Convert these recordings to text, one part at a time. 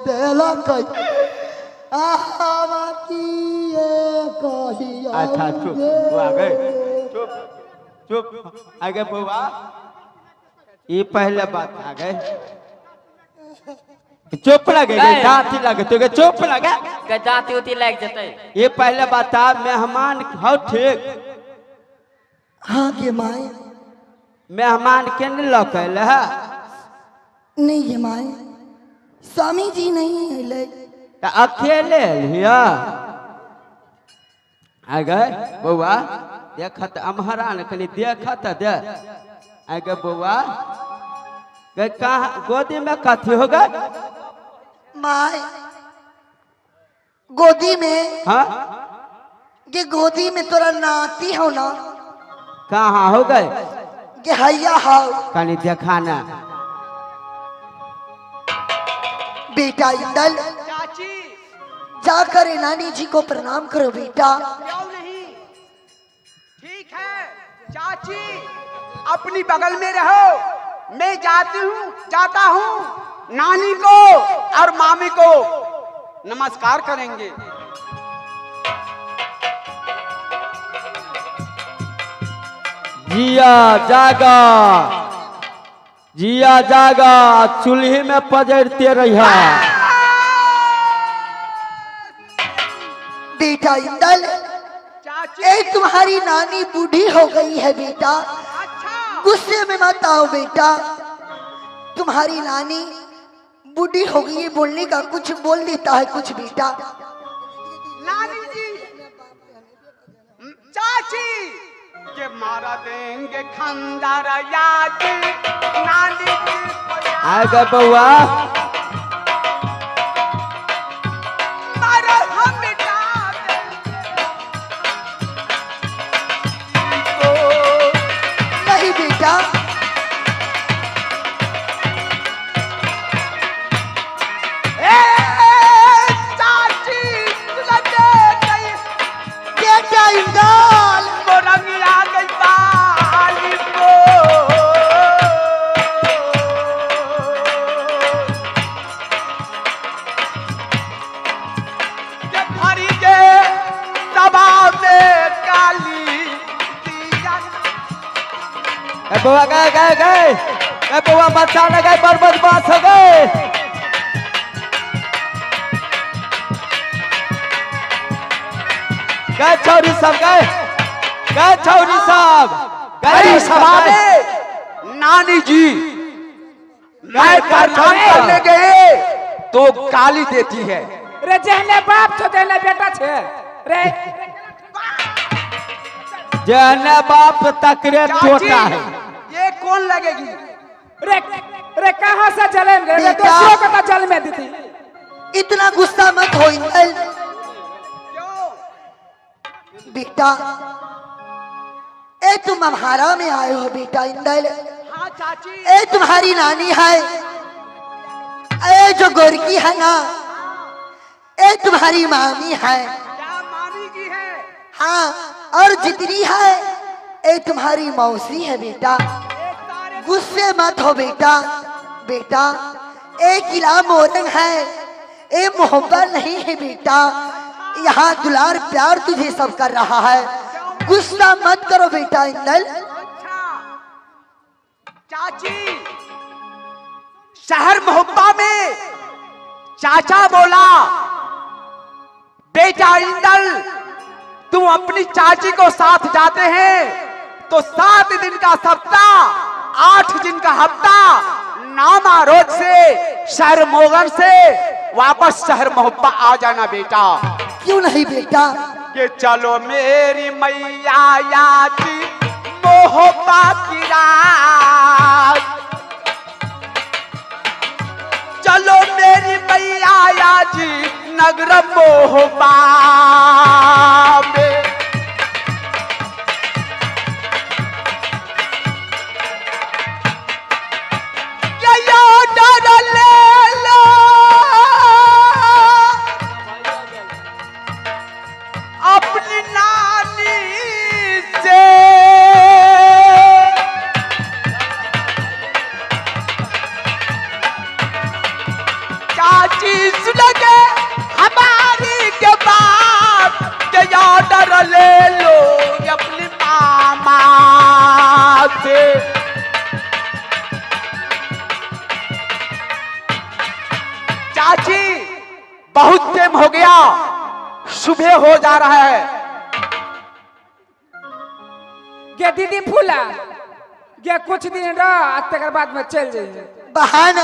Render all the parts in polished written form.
देलक आहा किए कहियो। अच्छा चुप बौआ गए, चुप चुप आगे बौआ, ये पहले बात आ गए, चुप लगे गए, दांत लगे तो गए, चुप लगे के दांत उती लाग जतै। ये पहले बता मेहमान हो ठीक? हाँ के माए। मेहमान के नहीं लकल है? नहीं ये माए, स्वामी जी नहीं अले। तो अकेले हिया आ गए बौआ, देखत अमहरा ने कनी देखत दे। आ गए बौआ गए, कहाँ गोदी में कथी हो गए? माए गोदी में। हाँ ये गोदी में तोरा नाती हो ना? कहाँ हो गए? ये हैया हो। कनी देखा ना बेटा इंदल। चाची जाकर नानी जी को प्रणाम करो बेटा। क्यों नहीं, ठीक है चाची, अपनी बगल में रहो, मैं जाती हूँ, जाता हूँ नानी को और मामी को नमस्कार करेंगे। जिया जागा, जिया जागा, चूल्ही में पजरते रहिया। बेटा इंदल चाची ए तुम्हारी नानी बूढ़ी हो गई है बेटा। अच्छा गुस्से में मत आओ बेटा, तुम्हारी नानी बूढ़ी हो गई है, बोलने का कुछ बोल देता है कुछ बेटा। नानी जी चाची के मारा देंगे खंडर याद नानी जी को याद। आ गए बउआ। मारा हम मिटा देंगे को। नहीं बेटा, ए चाची तुला दे गई बेटा इंदल मोरंगिया गई बाली को। के भरी के सभा में काली दिया। ए बउआ गए गए गए, ए बउआ बच्चा न गए, बड़ बदमाश हो गए। गए छौरी सब गए, गए छौरी सब गए। बड़ी सभा में नानी जी मैं प्रणाम करने गए तो गाली देती है। रे जेहने बाप छो तेहने बेटा छे रे। जेहने बाप तकरे चाची टोटा है। ये कौन लगेगी? रे रे कहाँ से जलेम रे? रे बेटा। दोषियों को तो जल में देती। इतना गुस्सा मत हो इंदल क्यों बेटा। ए तुम अम्हारा में आए हो बेटा इंदल। हाँ चाची। ए तुम्हारी नानी है, ए जो गोरकी है ना, ए तुम्हारी मामी है। क्या मामी की है? हाँ, और जितनी है ए तुम्हारी मौसी है बेटा। ये सारे गुस्से मत हो बेटा। बेटा ए किला मोरंग है, ए मोहब्बत नहीं है बेटा। यहाँ दुलार प्यार तुझे सब कर रहा है, गुस्सा मत करो बेटा इंदल। अच्छा चाची, शहर मोहब्बा में चाचा बोला बेटा इंदल तुम अपनी चाची को साथ जाते हैं तो 7 दिन का सप्ताह 8 दिन का हफ्ता नामा रोज से शहर मोगन से वापस शहर मोहब्बा आ जाना बेटा। क्यों नहीं बेटा? कि चलो मेरी मैया याद मोहब्बा की रात, चलो मेरी मैया याजी नगर मोहब्बा में। ये डर ले लो अपनी नानी से, चाची सुन के हमारी के बात के ऑर्डर ले लो अपनी मामा से। चाची बहुत टाइम हो गया, सुबह हो जा रहा है। गे दीदी फूला गे कुछ दिन रह आ तकर बाद में चल जाइए। बहन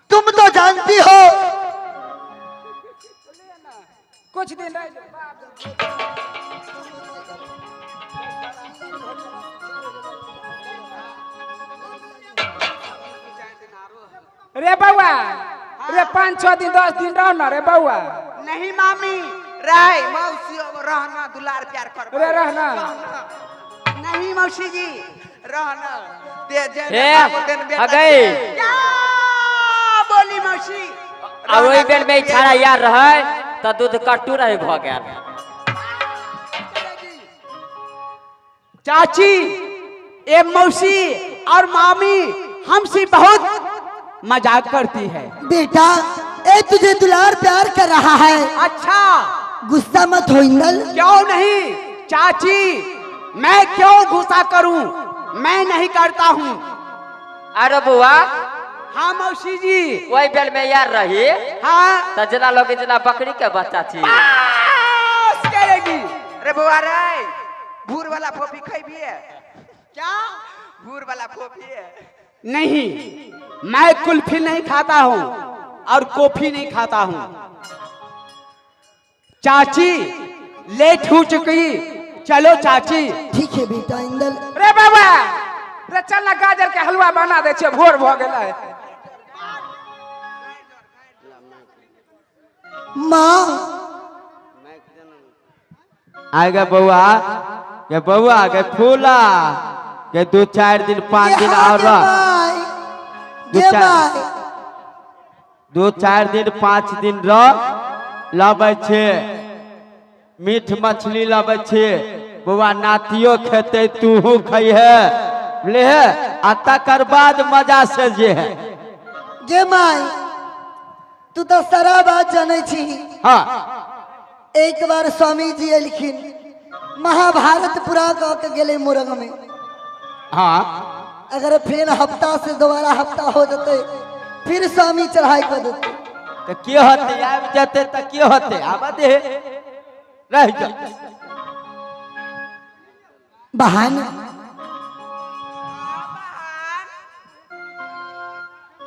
तुम तो जानती हो, कुछ दिन रह जाओ। रे बउआ रे 5-6 दिन 10 दिन रहो ना रे बउआ। नहीं मामी राय मौसी रहना दुलार प्यार कर रे रहना। नहीं मौसी जी रहना दे जे हे आ गई क्या बोली मौसी। आ ओहि बेर में छाड़ा यार रहे त दूध कट्टू रहे भ गेल। चाची ए मौसी और मामी हमसे बहुत मजाक करती है। बेटा ए तुझे दुलार प्यार कर रहा है। अच्छा गुस्सा मत हो इंदल। क्यों नहीं चाची, मैं क्यों गुस्सा करूं, मैं नहीं करता हूं। अरे बुआ। हाँ मौसी जी। वही बेल में यार रही। हाँ त जना लोग जना बकरी के बच्चा थी पास करेगी। अरे बुआ रे भूर वाला फोफी खाई है क्या? भूर वाला फोफी है? नहीं मैं कुल्फी नहीं खाता हूँ और कॉफी नहीं खाता हूँ। चाची लेट हो चुकी, चलो चाची। ठीक है बेटा इंदल। रे बाबा रे चल ना गाजर के हलवा बना दे छे, भोर भ गेलै। माँ आएगा बउआ के बउआ के फूला के 2-4 दिन 5 दिन और रह, 2-4 दिन 5 दिन रह, लबै छे मीठ मछली लबै छे बउआ, नातियो खेते तूहू खइहे ले आ तकर बाद मजा से जे है। गे माई तू तो सारा बात जानै छी। हाँ एक बार स्वामी जी एलखिन, महाभारत पूरा कह के गेले मुरंग में। हाँ अगर फिर हफ्ता से दोबारा हफ्ता हो जते फिर स्वामी चढ़ाई कर देते तो की होते, आबि जते तो की होते, आब दे रह जा। बहन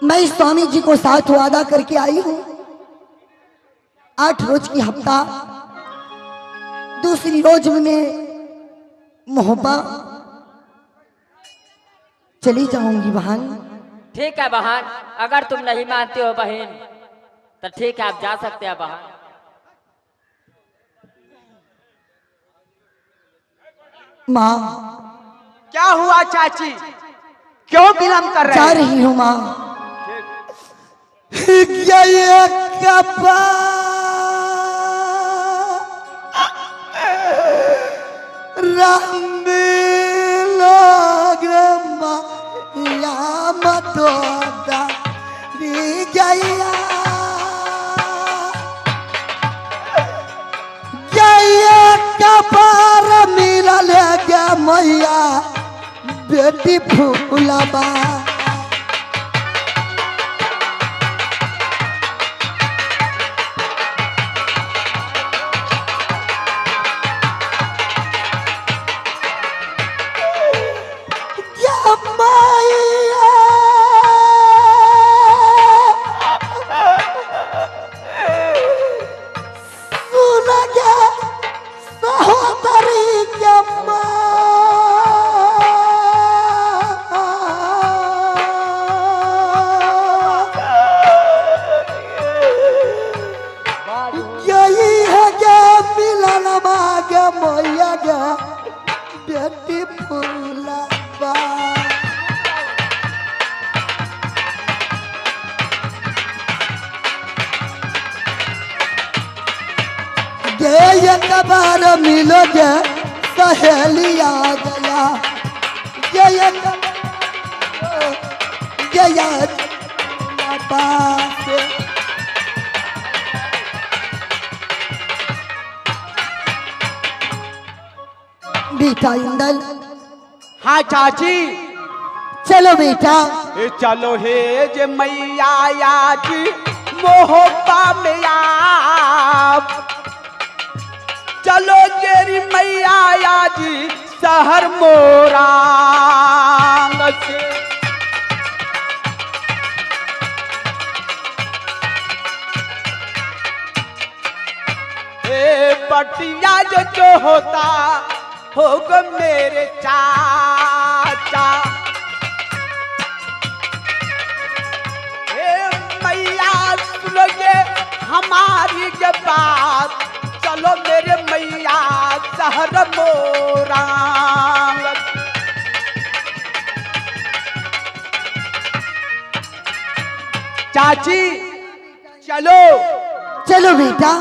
मैं स्वामी जी को साथ वादा करके आई हूँ, 8 रोज की हफ्ता, दूसरी रोज में मोहब्बा चली जाऊंगी बहन। ठीक है बहन, अगर तुम नहीं मानते हो बहन तो ठीक है, आप जा सकते हैं बहन। माँ क्या हुआ चाची, क्यों विलंब कर रहे जा रही हूँ माँ। ये कपा कपार मिलल गे मैया बेटी फूलबा। बेटी फूलबा। गे एक बार मिलो गे सहेलिया गया, गे एक गया। पास। बेटा इंदल। हाँ चाची। चलो बेटा। चलो हे जे मैया आज मोहब्बा में आप, चलो जेरी मैया आज शहर मोरांग से। ए बटिया जो जो होता होगा मेरे चाचा, ए मैया सुनोगे हमारी ये बात, चलो मेरे मैया शहर मोरांग। चाची चलो। चलो बेटा।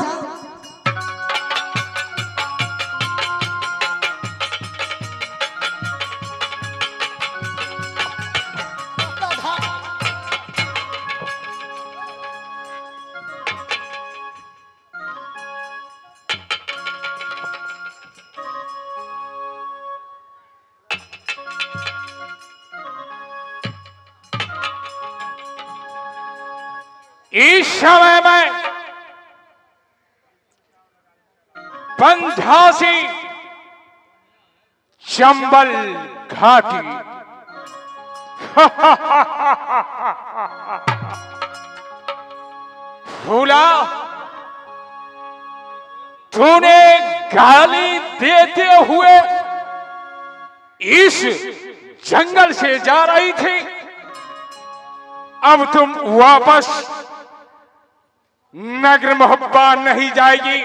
इस समय में पंझासी चंबल घाटी फूला, तूने गाली देते हुए इस जंगल से जा रही थी, अब तुम वापस नगर मोहब्बा नहीं जाएगी।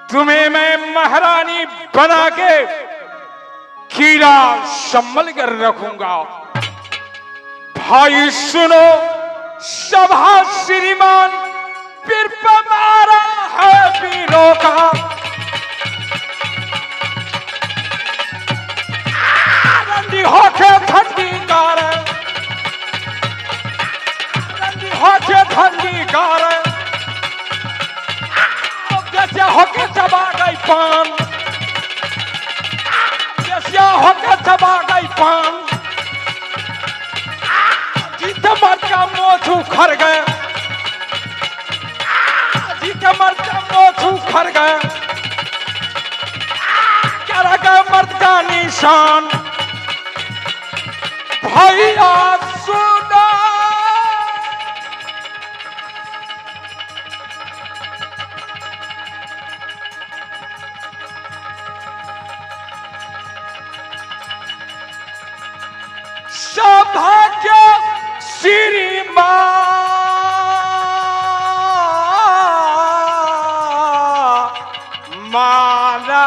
तुम्हें मैं महारानी बना के कीड़ा संभल कर रखूंगा। भाई सुनो, सभा श्रीमान फिर मारा है पीरों का, रंडी होके ठंडी कार, रंडी होके ठंडी कार, जैसे होके चबा गई पान, जैसे होके चबा गई पान, जीते मर का मोछ उखड़ गए, जीते मर का मोछ उखड़ गए, क्या रह गए मर्द का निशान। भैया सुनो, सभा के श्रीमान माना,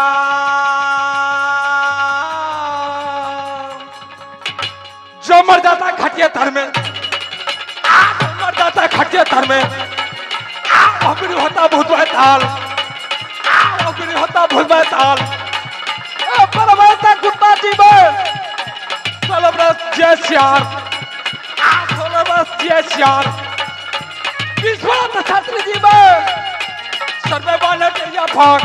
जो मर जाता खटिया धर में, मर जाता खटिया धर में, अग्नि होता भूत ताल, अग्नि होता भूत ताल, परमात्मा कुत्ता जीवन जय श्यार, जय श्यार, विश्वनाथ छात्र जीवन, सर्वे वाले टेरिया भाग,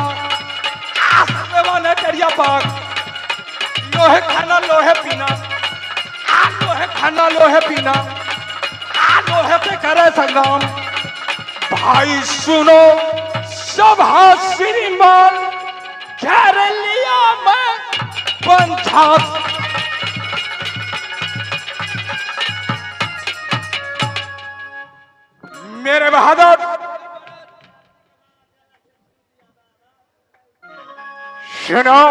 सर्वे वाले टेरिया भाग, लोहे खाना लोहे पीना, लोहे खाना लोहे पीना, लोहे पे करे संग्राम। भाई सुनो, सभा श्रीमान घेर लिया मैं पंजाब। मेरे बहादुर सुनो,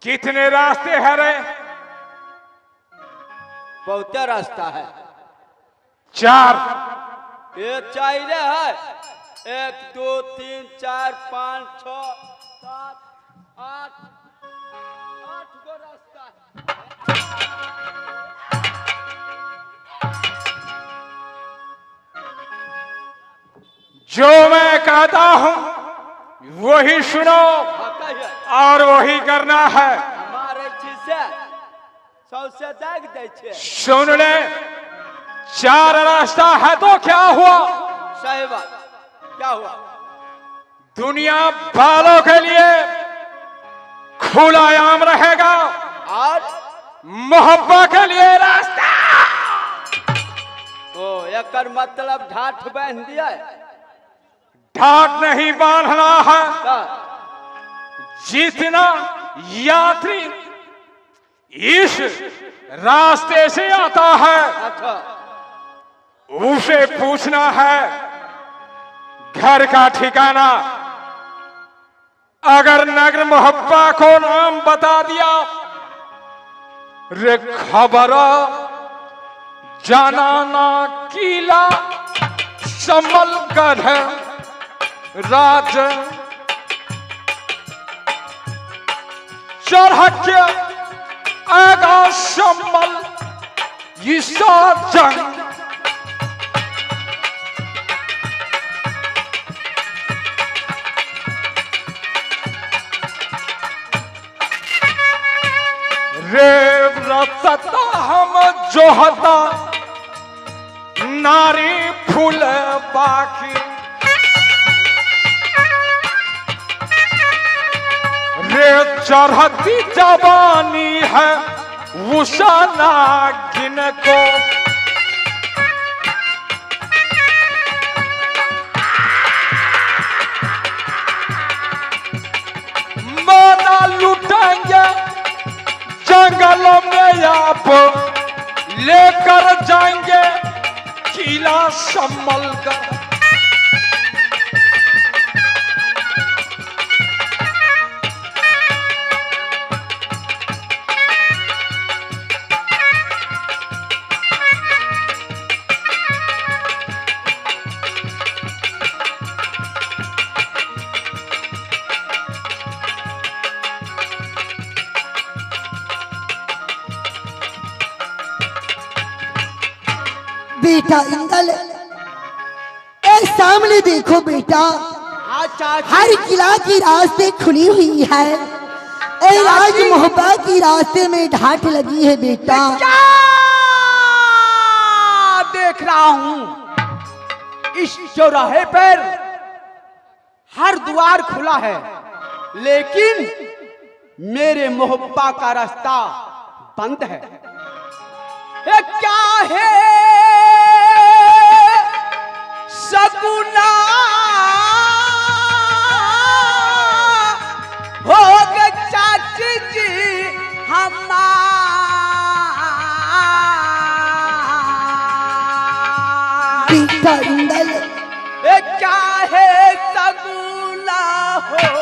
कितने रास्ते हैं रे? बहुत रास्ता है। चार। ये चाहिए है, 1 2 3 4 5 6 7 8, 8 गो रास्ता है। जो मैं कहता हूं वही सुनो और वही करना है। सुन ले, चार रास्ता है तो क्या हुआ? सही बात, क्या हुआ? दुनिया वालों के लिए खुला आम रहेगा और मोहब्बत के लिए रास्ता। ओ एकर मतलब ढाठ बांध दिया है? ढाट नहीं बांधना है। का? जितना यात्री इस रास्ते से आता है अच्छा उसे पूछना है घर का ठिकाना। अगर नगर मोहब्बा को नाम बता दिया रे खबर जाना ना किला संबलगढ़ राज चढ़ के आगा संबल ईसा जंग। रे रसता हम जोहता नारी फूल बाकी रे चढ़ती जवानी है उषा नागिन को। माना लुटेंगे जंगल में आप लेकर जाएंगे किला संबलगढ़। बेटा इंदल, ए सामने देखो बेटा, हर किला की रास्ते खुली हुई है। ए राज मोहब्बत की रास्ते में ढाट लगी है बेटा। क्या देख रहा हूं इस चौराहे पर हर द्वार खुला है, लेकिन मेरे मोहब्बा का रास्ता बंद है। ये क्या है सगुना भोग चाची जी हमार। बेटा इंदल, ये क्या है सगुना हो